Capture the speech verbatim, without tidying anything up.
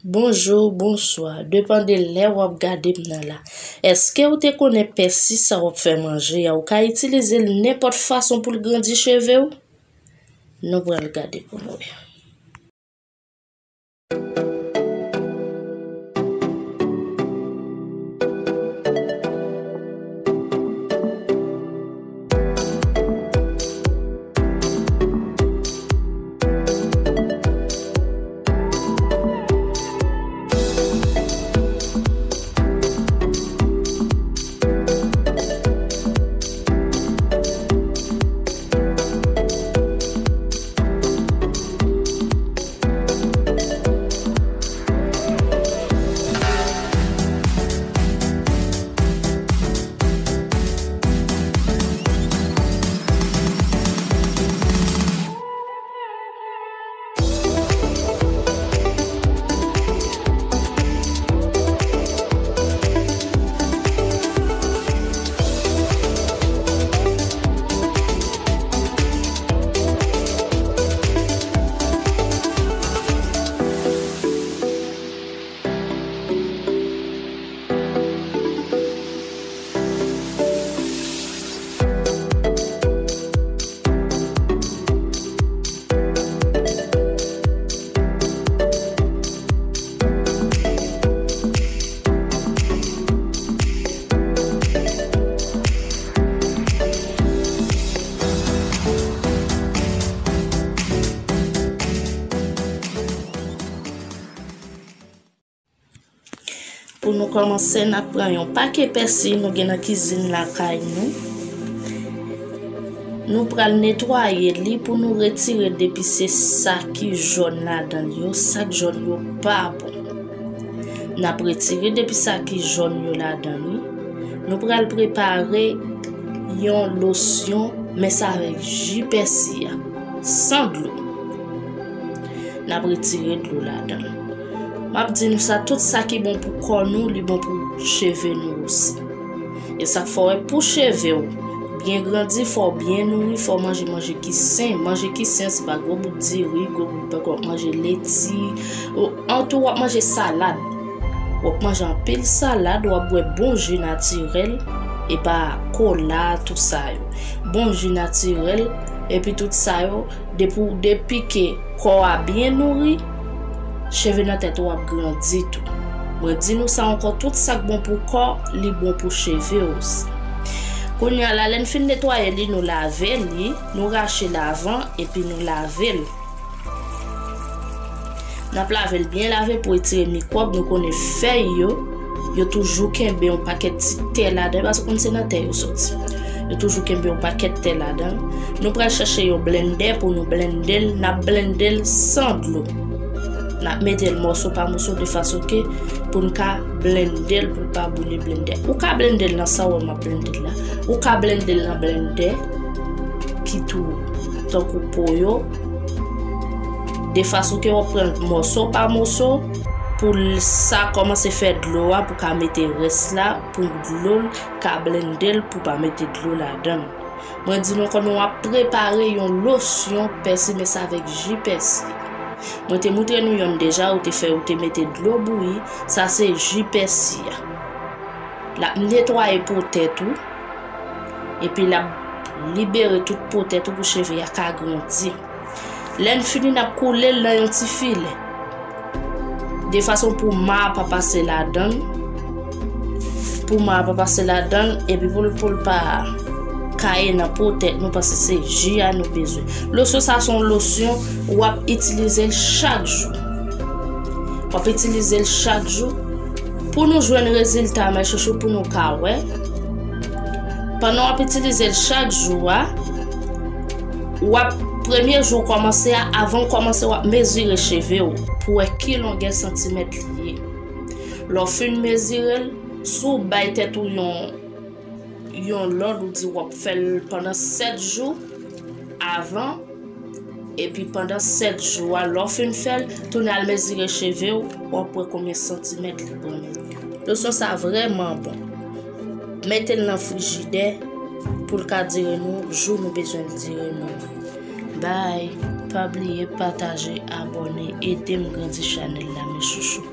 Bonjou, bonswa, depann de lè w ap gade m nan la. Èske w te konnen pèsi sa w ap fè manje a, ou ka itilize l nenpòt fason pou l grandi cheve w? Nou pral gade pou nou wè. Pou nou kòmanse, n ap pran yon pake pèsi nou gen nan kizin lakay nou. Nou pral netwaye li pou nou retire depi se sa ki jòn ladan l yo. Sa k jòn yo pa bon. N ap retire depi sa ki jòn yo ladan li. Nou pral prepare yon losyon, men sa avèk ji pèsi a, san dlo. N ap retire dlo ladan l. M ap di nou sa, tout sa ki bon pou kò nou, li bon pou cheve nou osi. E sa k fè w wè pou cheve w byen grandi, fò w byen nouri, fò w manje manje ki sen. Manje ki sen, se pa gwo bout diri, gwo bout bèk, w ap manje leti, w, antou w ap manje salad. W ap manje anpil salad, w ap bwè bon ji natirèl, e pa kola, tout sa yo. Bon ji natirèl, epi tout sa yo, depi w, depi ke kò a byen nouri, cheve nan tèt ou ap grandi tou. Mwen di nou sa ankò, tout sa k bon pou kò, li bon pou cheve osi. Kounye a la, lè n fin netwaye li, nou lave li, nou rache l avan, epi nou lave l. N ap lave l byen lave pou retire mikwòb. Nou konnen fèy yo, yo toujou kenbe yon pakèt ti tè ladan, paske w konn se nan tè yo soti. Yo toujou kenbe yon pakèt tè ladan. Nou pral chèche yon blendè pou nou blende l. N ap blende l san dlo. N ap mete l mòso pa mòso de fason ke pou n ka blende l, pou l pa boule blendè. Ou ka blende l nan sa w wè m ap blende l la. Ou ka blende l nan blendè ki tou tankou po yo. De fason ke w ap pran mòso pa mòso, pou l, sa kòmanse fè dlo a, pou ka mete rès la, pou dlo l ka blende l, pou pa mete dlo ladan l. Mwen di nou ankò, nou ap prepare yon losyon pèsi, men sa avèk ji pèsi. Mwen te moutre nou yonn deja, ou te fè, ou te mete dlo bouyi, sa se ji pèsi a. L ap netwaye po tèt ou, epi l ap libere tout po tèt ou pou cheve a ka grandi. Lè n fini, n ap koule l nan yon ti filè. De fason pou ma a pa pase ladan l. Pou ma a pa pase ladan l, epi pou l, pou l pa kaye nan po tèt nou, paske se ji a nou bezwen. Losyon sa se yon losyon w ap itilize l chak jou. W ap itilize l chak jou. Pou nou jwenn rezilta, mè chouchou, pou nou ka wè. Pandan w ap itilize l chak jou a, w ap, premye jou w kòmanse a, avan w kòmanse, w ap mezire cheve w pou wè ki longè santimèt li ye. Lè w fin mezire l, si w bay tèt ou yon, yon lòd, ou di w ap fè l pandan sèt jou avan, epi pandan sèt jou a, lè w fin fè l, tounen al mezire cheve w, w ap wè konbyen santimèt li pran mete. Losyon sa vrèman bon. Mete l nan frijidè pou l ka dire nou jou nou bezwen l dire nou. Bye. Pa bliye pataje, abòne, ede m grandi chanèl la, mes chouchous.